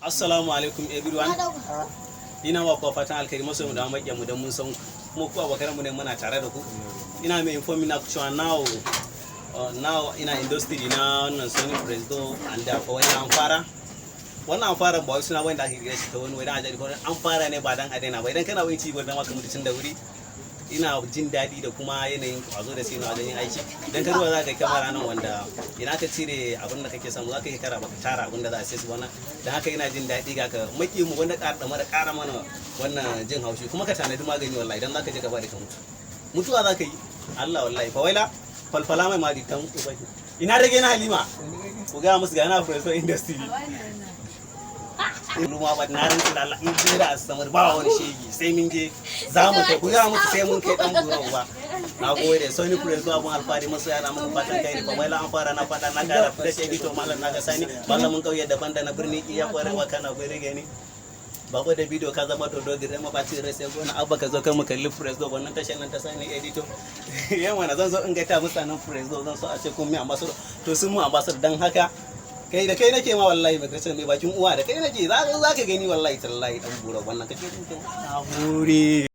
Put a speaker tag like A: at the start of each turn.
A: Assalamu alaikum everyone. Ina wa kuwa fatan alkhairi, masoyan mu da maƙiyan mu, dan mun san ku. Kuma ku abokan mu ne, muna tare da ku. Ina mai informing na ku cewa now ina industry na wannan Sony Presido and for wannan an fara. Wannan an fara ba wai suna wanda aka kira shi ta wani wai dan ajali ko an fara ne ba dan a daina ba. Idan kana wani ci gaba da maka mutu tun da wuri. Ina jin daɗi da kuma yanayin kwazo da sai na wajen yin aiki. Idan ka duba za ka ga kyamara nan wanda ina ka cire abin da kake samu, za ka yi kara baka tara abin da za a sai su wannan. Dan haka ina jin daɗi ga ka maki mu wanda ƙara mara ƙara mana wannan jin haushi, kuma ka tanadi magani wallahi. Idan za ka je ka bada ka mutu, mutuwa za ka yi. Allah wallahi fa waila falfala mai madi tan ubaki. Ina rage na Halima, ku ga musu ga na Preso Industry luma ba. Na rantsi da Allah, in jira a samar ba wani shegi sai mun je za mu kai. Ku ga musu sai mun kai dan bura uba. Na gode, Sony Press, abun alfahari. Masu yana muku fatan kai fa waila an fara. Na fada na kara fresh editor, mallam na ga sani, malamin kauye daban da na birni, iya kwarewa kana gwai rage ni bako da bidiyo ka zama dodo gidan mabacin rai sai gona abba ka zo kai mu kalli Press do wannan tashar nan ta sani editor. Yawa na zan zo in gaita mutanen Press do. Zan so a ce kun mi ambassador, to sun mu ambassador. Dan haka kai da kai nake ma wallahi, mai kace mai bakin uwa da kai nake, za ka gani wallahi tallahi dan bura wannan kake. Na gode.